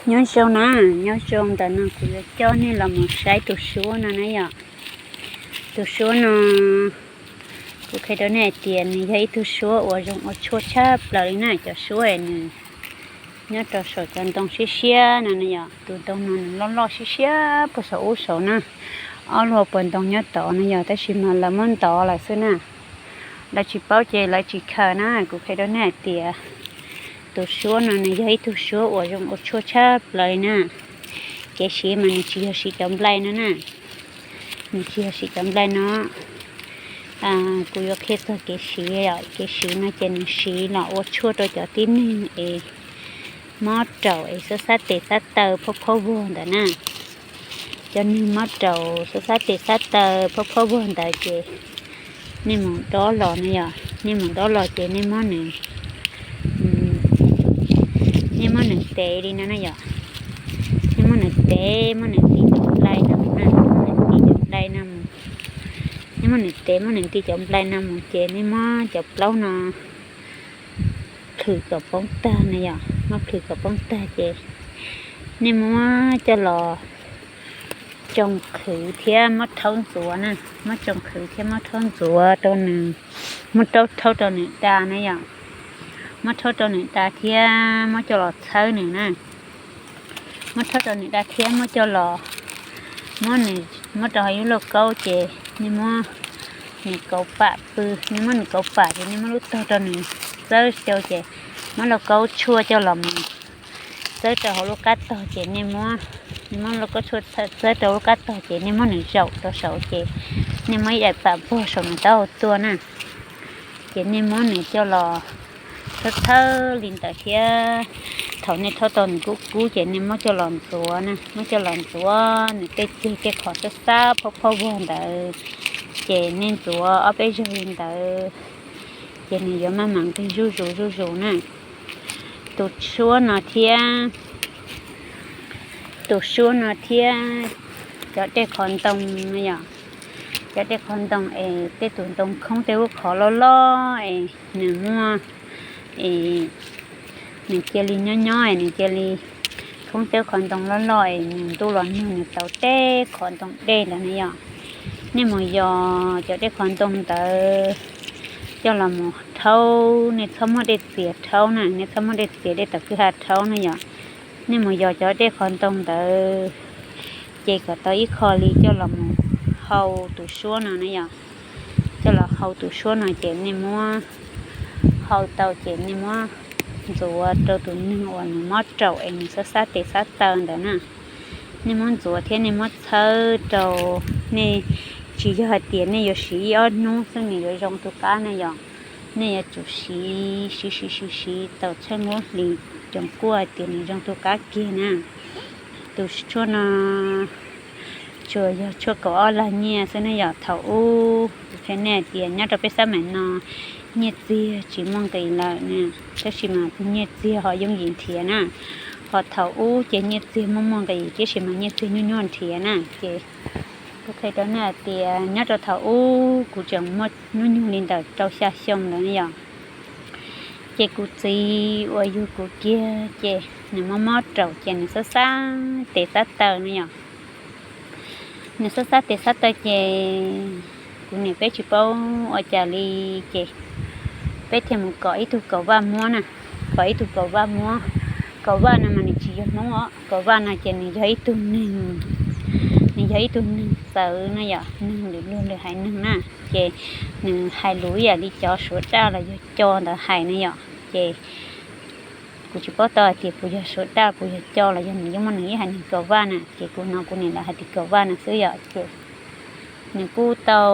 Nyob zoo na, nyob zoo, ntawm no kuv yuav coj nej los mus saib tus suab no na yom. Tus suab no kuv qhia rau nej hais tias nws yog ib tug suab uas zoo ua tshuaj tshaj plaws li na. Cov suab nws nyob rau saum cov ntoo siab siab no na yom. Tus ntoo no nws loj loj siab siab puag saum ub saud na, ob lub puas ntoo nyob tod no yom, tab sis mas lawv muab ntov lawm xwb na. Lawv tsis paub ces lawv tsis khaws na. Kuv qhia rau nej hais tias tus suab no nws yog ib tug suab uas zoo ua tshuaj tshaj plaws li na. Kev siv mas nws tsis yog siv cov nplai no na, nws tsis yog siv cov nplai no. Kuv yuav qhia txog kev siv os. Kev siv no ces nws siv los ua tshuaj rau cov tib neeg es mob raum es xab xab tes xab taw phob phob vog ntawd na. Cov neeg mob raum xab xab tes xab taw phob phob vog ntawd ces nej mus dob los no yom, nej mus dob los ces nej muab nws, nej muab nws tev li no na yom. Nej muab nws tev, muab nws nti cov nplai no mus na, muab nws nti cov nplai no mus. Nej muab nws tev, muab nws nti cov nplai no mus ces nej muab cov plaub no plhws kom poob tag na yom, muab plhws kom poob tag ces nej muab coj los tsoo qhwv thiab muab rhaub ntxuav na, muab tsoo qhwv thiab muab rhaub ntxuav rau nws, muab rhaub rau nws da na yom, muab rhaub rau nws da thiab muab coj los txhawb nws na. Muab rhaub rau nws da thiab muab coj los, muab nws, muab rau hauv ib lub lauj kaub ces nej muab nws kauv pam pw, nej muab nws kauv pam ces nej muab lub tog rau nws txawb rau ces muab lauj kaub tshuaj coj los mus txawb rau hauv lub qab tog ces nej muab, nej muab lauj kaub tshuaj txawb rau lub qab tog ces nej muab nws zaum rau saud ces nej muab ib daim pam pog saum nws taub hau tuaj na. Ces nej muab nws coj los txhawb txhawb li ntawd thiab thaum nej rhaub tau nws kub kub ces nej muab coj los ntxuav na, muab coj los ntxuav nws tej ceg tej qhov xab xab phob phob vog ntawd, ces nej ntxuav ob peb zaug li ntawd ces nws yuav maj mam nqig zuj zus zuj zus na. Tus suab no thiab, tus suab no thiab cov dej qhov ntoo no yom, cov dej qhov ntoo es tej tus ntoo khoob tej lub qhov loj loj es nws muaj, es nws cia li nyob nyob es nws cia li khoob tej qhov ntoo loj loj es nws ntuj los nag nws tau tej qhov ntoo dej ntawd na yom. Nej mus yos cov dej qhov ntoo ntawd coj los mus rhaub, nej txhob muab dej txias rhaub na, nej txhob muab dej txias dej tom kwj ha rhaub na yom. Nej mus yos cov dej qhov ntoo ntawd ces kom tau ib qho li coj los mus hau tus suab no na yom. Coj los hau tus suab no ces nej muab hau tau ces nej muab ntxuav rau tus neeg uas nws mob raum es nws xab xab tes xab taw ntawd na. Nej muab ntxuav thiab nej muab txhawb rau, nej tsis yog hais tias nej yuav siv ib ob hnub xwb nws yuav zoo tus qab na yom. Nej yuav tsum siv siv siv siv siv tau txheej lub hlis coom kuaj hais tias nws zoo tus qab kiag na. Tus tshuaj no tsuas yog tshuaj kaum ob lag nyiaj xwb na yom. Thaum ub kuv qhia nej hais tias nyob rau peb xab maim no nyiaj txiag tsis muaj nqis lawm na, tab sis mas tus nyiaj txiag ho yooj yim nrhiav na. Ho thaum ub ces nyiaj txiag muaj muaj nqis tiam sis mas nyiaj txiag nyuaj nyuaj nrhiav na. Ces kuv qhia rau nej hais tias nyob rau thaum ub kuv tseem muaj hnub nyoog li ntawm rau xya xyoo ntawd na yom, ces kuv txiv uas yug kuv kiag ces nws mob mob raum ces nws xab xab tes xab taw na yom. Nws xab xab tes xab taw ces kuv niam peb tsis paub ua cas li ces peb thiaj mus kom ib tug kaum vaj muab na, kom ib tug kaum vaj muab. Kaum vaj no mas nws tsis yog Hmoob os, kaum vaj no ces nws yog ib tug neeg, nws yog ib tug neeg txawv na yom, neeg lwm luag lwm haiv neeg na. Ces nws hais lus ib yam li cov Suav daj los yog co ntawd hais na yom. Ces kuv tsis paub tau hais tias puas yog Suav daj puas yog co los yog nws yeej muaj nws ib haiv neeg kaum vaj na, ces kuv hnov kuv niam lawv hais tias kaum vaj no xwb yom. Ces nws kuj tau,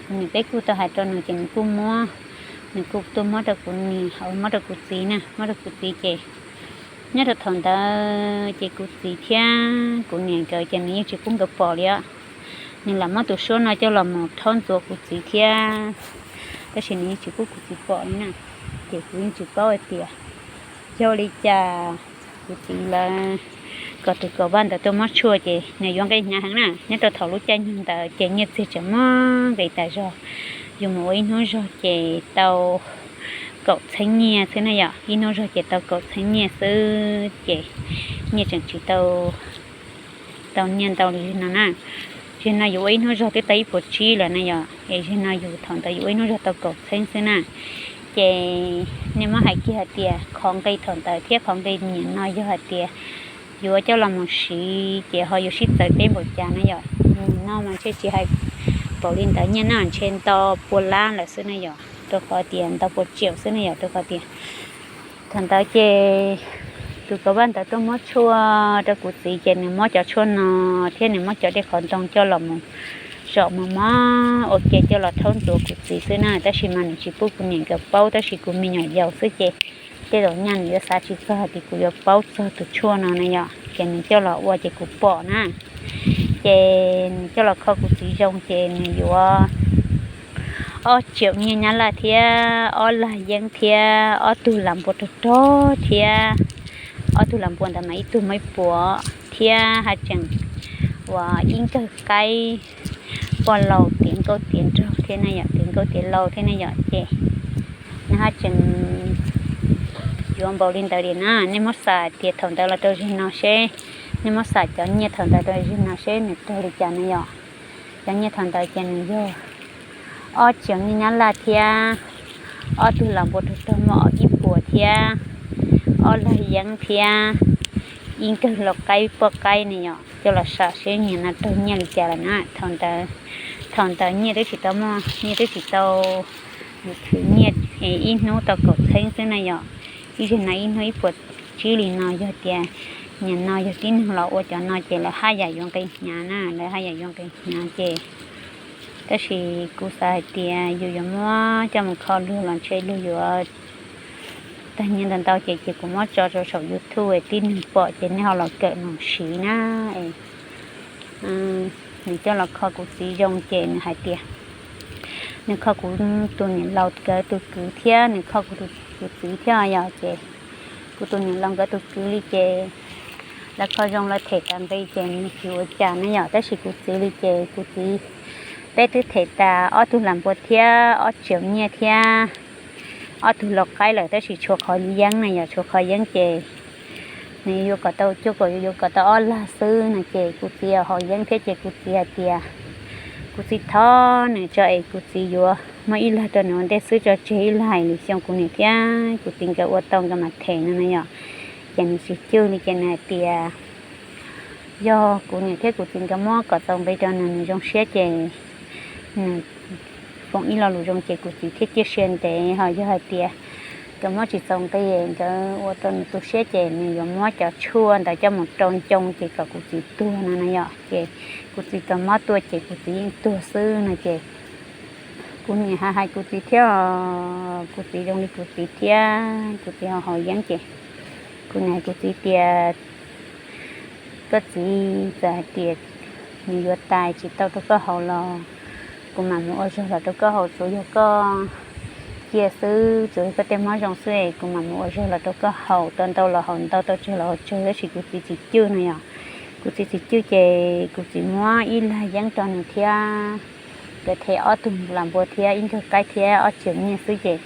kuv niam peb kuj tau hais rau nws ces nws kuj muab, nws kuj tuaj muab rau kuv niam, muab rau kuv txiv na, muab rau kuv txiv ces nyob rau thaum ntawd ces kuv txiv thiab kuv niam nkawd ces nws yeej tsis pub nkawd pom li os. Nws lam muab tus suab no coj los mus rhaub ntxuav kuv txiv thiab, tab sis nws yeej tsis pub kuv txiv pom li na. Ces kuv yeej tsis paub hais tias yog li cas kuv txiv lawv kom tus kaum vaj ntawd tuaj muab tshuaj ces nws yuav nqis hnyav heev na. Nyob rau thaum lub caij nyoog ntawd ces nyiaj txiag tseem muaj nqis tas zog. Yus mus ua ib hnub zog ces tau kaum txheeb nyiaj xwb na yom, ib hnub zog ces tau kaum txheeb nyiaj xwb ces nyiaj tseem tsis tau, tau nyiaj ntau li no na. Zaum no yus ua ib hnub zog twb tau ib puas tsib lawm na yom, es zaum no yus thaum ntawd yus ua ib hnub zog tau kaum txheeb xwb na. Ces nej muab hais kiag hais tias qhov nqi thaum ntawd thiab qhov nqi nim no yog hais tias yuav coj los mus siv ces ho yuav sib txawv teb npaum cas na yom. Nim no mas ntshe tsis hais npaum li ntawd, nyiaj no ntshe ntau pua lab lawm xwb na yom, rau qhov tias ntau pua tsiaum xwb na yom, rau qhov tias thaum ntawd ces tus kav vaj ntawd tuaj muab tshuaj rau kuv txiv ces nws muab cov tshuaj no thiab nws muab cov dej qhov ntoo coj los mus zom mos mos ua ke coj los rhaub ntxuav kuv txiv xwb na, tab sis mas nws tsis pub kuv niam nkawd paub, tab sis kuv me nyuam yaus xwb ces tej zaum nyaj nws yuav xav tsis txog hais tias kuv yuav paub txog tus tshuaj no na yom, ces nws coj los ua ces kuv pom na. Ces nws coj los kho kuv txiv zoo ces nws yuav ob tsiaum nyiaj nyab laj thiab ob lag yeeb thiab ob tug lam npua rog rog thiab ob tug lam npua ntawd mas ib tug muaj ib puas thiab haj tseem uas ib nkawg qaib poj laus tiav nkauj tiav nraug thiab na yom, tiav nkauj tiav laus thiab na yom, ces nws haj tseem yuav npaum li ntawd li na. Nej muab xav tias thaum ntawd los rau zaum no seb, nej muab xav cov nyiaj thaum ntawd rau zaum no seb nws raug li cas na yom. Cov nyiaj thaum ntawd ces nws yog ob tsiaum nyiaj nyab laj thiab ob tug lam npua rog rog muaj ib puas thiab ob lag yeeb thiab ib nkawg lau qaib poj qaib ne yom, coj los sam seb nim no raug nyiaj li cas lawm na. Thaum ntawd, thaum ntawd nyiaj twb tsis tau muaj, nyiaj twb tsis tau, yus khwv nyiaj ib hnub tau kaum txheeb xwb na yom. Ib zaug no ib hnub ib puas tsib li no, yog tias nim no yog tib neeg los ua cov no ces lawv haj yam yuav nqi hnyav na, lawv haj yam yuav nqi hnyav ces, tab sis kuv xav hais tias yus yuav muab coj mus kho luag los ntshe luag yuav tag nyiaj ntau ntau ces, ces kuv muab tso rau saum YouTube es tib neeg pom ces nej ho los kawm mus siv na. Nws coj los kho kuv txiv zoo ces nws hais tias nws kho kuv tus niam laus nkawd tus kwv thiab nws kho kuv tus, kuv txiv thiab yom, ces kuv tus niam laus nkawd tus kwv li ces lawv kho zoo lawv them tas nqi ces nws tsis ua cas na yom, tab sis kuv txiv li ces kuv txiv, peb twb them tas ob tug lam npua thiab ob tsiaum nyiaj thiab ob tug lau qaib lawm, tab sis tshuav qhov yeeb na yom, tshuav qhov yeeb ces nws yuav kom tau cuaj kaum, yuav kom tau ob lag xwb no ces kuv txiv haus yeeb thiab ces kuv txiv hais tias, kuv txiv thov nws tso es kuv txiv yuav muab ib lag rau nws ua ntej xwb tso, tseg ib lag hais lwm xyoo kuv niam thiab kuv txiv nkawd ua tau nkawd mam them no na yom. Ces nws tsis cwj li ces nws hais tias yog kuv niam thiab kuv txiv nkawd muab kom txaus nqi rau nws, nws zoo siab ces nws foom ib lo lus zoo ces kuv txiv thiaj ciaj sia ntev, ho yog hais tias nkawd muab tsis txaus nqi nkawd ua rau nws tu siab ces nws yuav muab cov tshuaj ntawd coj mus rau ncoo ces kom kuv txiv tuag no na yom. Ces kuv txiv tau mob tuaj ces kuv txiv yeej tuag xwb no ces kuv niam hais hais kuv txiv thiab, kuv txiv zoo li kuv txiv thiab kuv txiv ho haus yeeb ces kuv niam hais kuv txiv tias, koj txiv, txawm hais tias nws yuav tais tsis tau rau koj haus los kuv mam mus ua zog los rau koj haus, tsuav yog koj cia xwb, tsuav yog koj tej mob zoo xwb es kuv mam mus ua zog los rau koj haus, tau ntau los haus ntau, tau tsawg los haus tsawg, tab sis kuv txiv tsis cwj no yom. Kuv txiv tsis cwj ces kuv txiv muab ib lag yeeb rau nws thiab nkawd them ob tug lam npua thiab ib nkawg qaib thiab ob tsiaum nyiaj xwb ces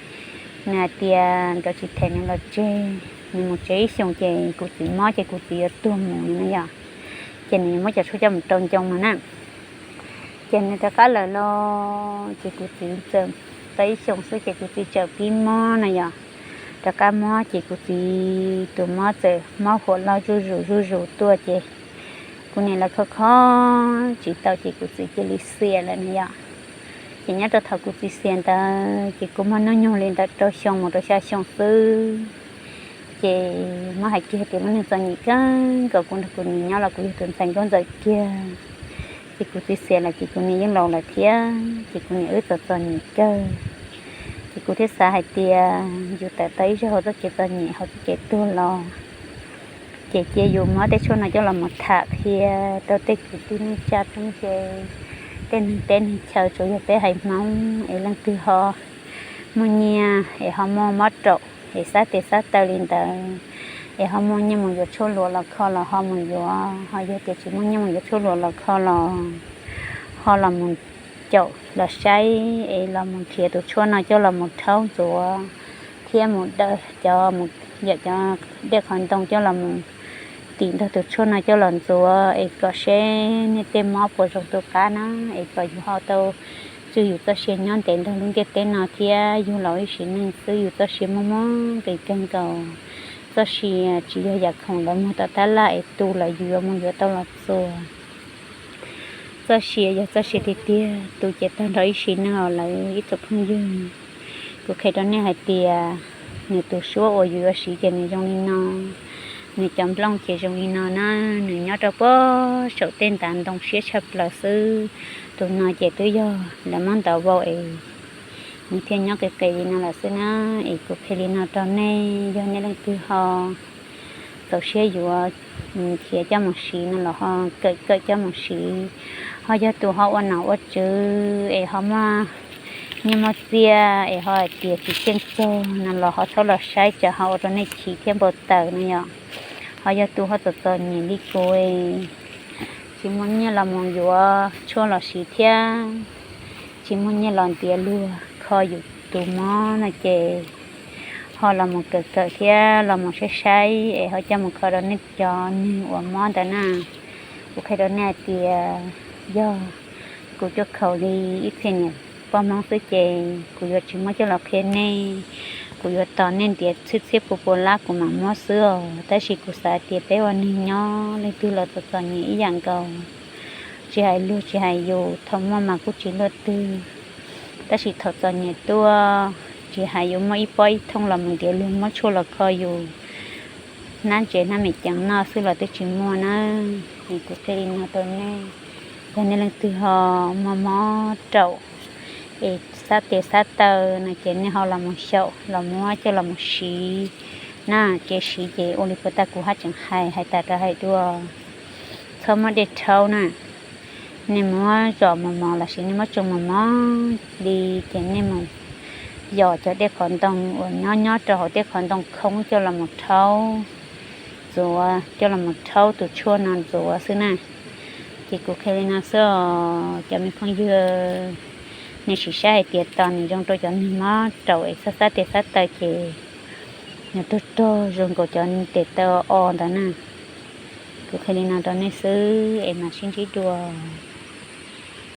nws hais tias nkawd tsis them nws los tseg, nws mus tsev ib xyoos ces kuv txiv mob ces kuv txiv yuav tuag mus no na yom. Ces nws yuav muab cov tshuaj coj mus rau ncoo no na. Ces nws rov qab lawm los ces kuv txiv txawm tau ib xyoos xwb ces kuv txiv txawm pib mob no yom. Rov qab mob ces kuv txiv tus mob txawm mob huam loj zuj zus zuj zus tuaj ces kuv niam lawv kho kho tsis tau ces kuv txiv cia li xiam lawm no yom. Ces nyob rau thaum kuv txiv xiam ntawd ces kuv muaj hnub nyoog li ntawm rau xyoo mus rau xya xyoo xwb. Ces muab hais kiag tias lub neej txom nyem kawg nkaus, kuv nrog kuv niam nyob los kuv yog tus ntxhais nkauj ntxawm kiag. Ces kuv txiv xiam lawm ces kuv niam yeej laus lawm thiab ces kuv niam wb txom txom nyem kawg. Ces kuv thiaj xav hais tias yus tawm tau ib zaug hauv txoj kev txom nyem hauv txoj kev tuag los ces cia yus muab tej tshuaj no coj los mus tham qhia rau tej kwv tij neej tsa phooj ywg, tej neeg teb neeg chaw, tsuas yog peb haiv Hmoob es leej twg ho muaj nyiaj es ho muaj mob raum es xab tes xab taw li ntawd es ho muaj nyiaj mus yuav tshuaj luas los kho los ho mus yuav, ho yog tias tsis muaj nyiaj mus yuav tshuaj luas los kho los ho los mus caum los saib es los mus nrhiav tus tshuaj no coj los mus rhaub ntxuav thiab mus daws cov, mus yam cov dej qhov ntoo coj los mus tim ntog tus tshuaj no coj los ntxuav es kom seb nej tej mob puas zoo tu qab na, es kom yus ho tau tswj yus txoj sia nyob ntev ntog lub ntiaj teb no thiab yug los ib sim neej xwb yus txoj sia muaj muaj nqis kawg nkaus. Txoj sia tsis yog yam khoom lawv muag tom tab laj es tu los yus yuav mus yuav tau los txuas. Txoj sia yog txoj sia tiag tiag, tu ces tag nrho ib sim neej os lawv ib tsoom phooj ywg. Kuv qhia rau nej hais tias nws tus suab uas yus yuav siv ces nws zoo li no, nws cov nplooj ces zoo li no na, nws nyob rau puag saum tej ntav ntoo siab tshaj plaws xwb. Tus no ces twb yog lawv muab ntov vau es nws thiaj nyob qis qis li no lawm xwb na. Es kuv qhia li no rau nej, yog nej leej twg ho txaus siab yuav nrhiav coj mus siv no los ho kawm kawm coj mus siv. Ho yog tus ho ua nom ua tswv es ho muaj nyiaj muaj txiaj es ho hais tias tsis tsheej txog no los ho txhob los saib tsam ho ua rau nej chim thiab npau taws no yom. Ho yog tus ho txom txom nyem li kuv, tsis muaj nyiaj los mus yuav tshuaj los siv thiab tsis muaj nyiaj los ntiav luag kho yus tus mob no ces ho los mus kawm kawm thiab los mus saib saib es ho coj mus kho rau nej cov neeg uas mob ntawd na. Kuv qhia rau nej hais tias yog kuv cuaj khaum li ib txhia niam poj Hmoob xwb ces kuv yuav tsis muab coj los qhia nej, kuv yuav tos nej ntiav txhiab txhiab pua pua lab kuv mam muab xwb os. Tab sis kuv xav tias peb ua neeg nyob leej twg los txom txom nyem ib yam nkaus, tsis hais luag tsis hais yus, thaum muaj mas kuj tsis luaj twg, tab sis thaum txom nyem tuaj tsis hais yuav muaj ib pob ib thooj los mus ntiav luag muab tshuaj los kho yus hnab ntsev hnab me ceev noj xwb los twb tsis muaj na. Es kuv qhia li no rau nej, yog nej leej twg ho muaj mob raum es xab tes xab taw no ces nej ho los mus xyaum los muab coj los mus siv na. Kev siv ces ua li puas tas kuv haj tseem hais hais tas rov hais dua, txhob muab dej rhaub na. Nej muab zom mos mos los sis nej muab tso mos mos li ces nej mus yos cov dej qhov ntoo uas nyob nyob rau hauv tej qhov ntoo khoob coj los mus rhaub ntxuav, coj los mus rhaub tus tshuaj no ntxuav xwb na. Ces kuv qhia li no xwb os cov me phooj ywg, nej sim saib hais tias tos nws zoo rau cov neeg mob raum es xab xab tes xab taw ces nws rog rog zoo nkaus cov tes taw o ntawd na. Kuv qhia li no rau nej xwb es mam sib ntsib dua.